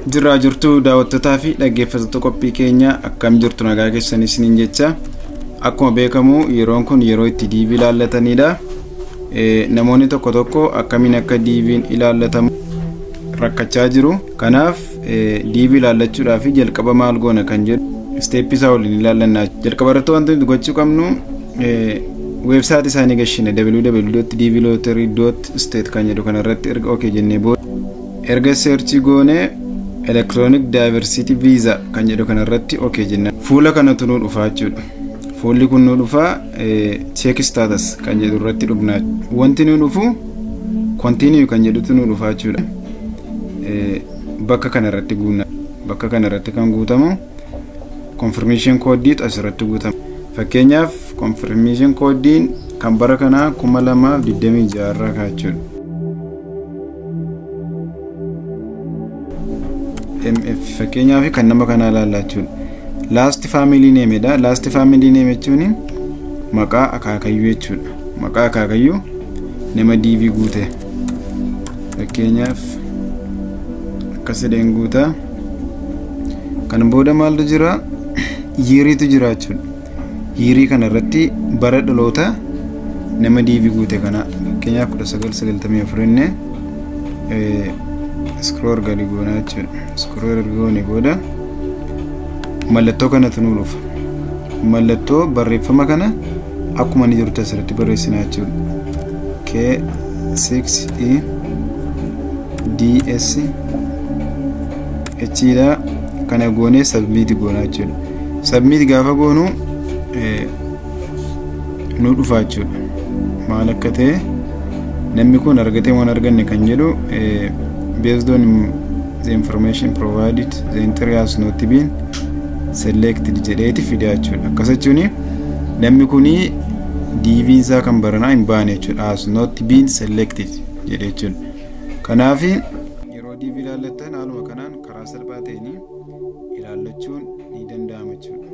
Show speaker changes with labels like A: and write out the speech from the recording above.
A: Jirraa jirtu daawwattootaa fi dhaggeeffattoota qophii keenya, akkam jirtu? Nagaa keessan isiniin jecha. Akkuma beekamu yeroon kun yeroo itti DV ilaallatanidha. Namoonni tokko tokko akkamiin akka DV'n ilaallatamu rakkachaa jiru. Kanaaf DV ilaallachuudhaaf jalqaba maal goona kan jedhu step isaa waliin ilaallannaa. Jalqaba irratti wanti nuti gochuu qabnu website isaanii gashine, www.dvlottery.state kan jedhu kanarratti erga ok jennee booda, erga search goone, electronic diversity visa kan jedhu kanarratti ok jenna. Fuula kanatu nu dhufaa jechuudha. Fuulli kun nu dhufaa, check status kan jedhu irratti dhufnaa. Wanti nu dhufu continue kan jedhutu nu dhufaa jechuudha. Bakka kanarratti guunna. Bakka kanarratti kan guutamu confirmation code asirratti guutama. Fakkeenyaaf confirmation codeiin kan bara kanaa 2026 irraa kaachuudha. MF fakkeenyaaf kan nama kanaa ilaallaa jechuudha. Last family name dha. Last family name jechuun maqaa akaakayyuu jechuudha. Maqaa akaakayyuu nama DV guute. Fakkeenyaaf akkas jedheen guutaa. Kan booda maaltu jira? Yeariitu jira jechuudha. Year kana irratti bara dhaloota nama DV guute kana, fakkeenyaaf 1994 inni scroll gadi goonaa jechuudha. Scroll goone booda mallattoo kanatu nu dhufa. Mallattoo barreeffama kana akkuma inni jirutti asirratti barreessinaa jechuudha. K6 E D S H dha. Kana goonee submit goonaa jechuudha. Submit gaafa goonu nu dhufa jechuudha. Maal akka ta'e, namni kun argatee waan arganne kan jedhu, based on the information provided, the entry has not been selected jedheeti fida jechuudha. Akkas jechuun namni kun DV isaa kan baranaa hin baane jechuudha. Has not been selected jedhe jechuudha. Kanaaf yeroo DV ilaallattan haaluma kanaan karaa salphaa ta'een ilaallachuun ni danda'ama jechuudha.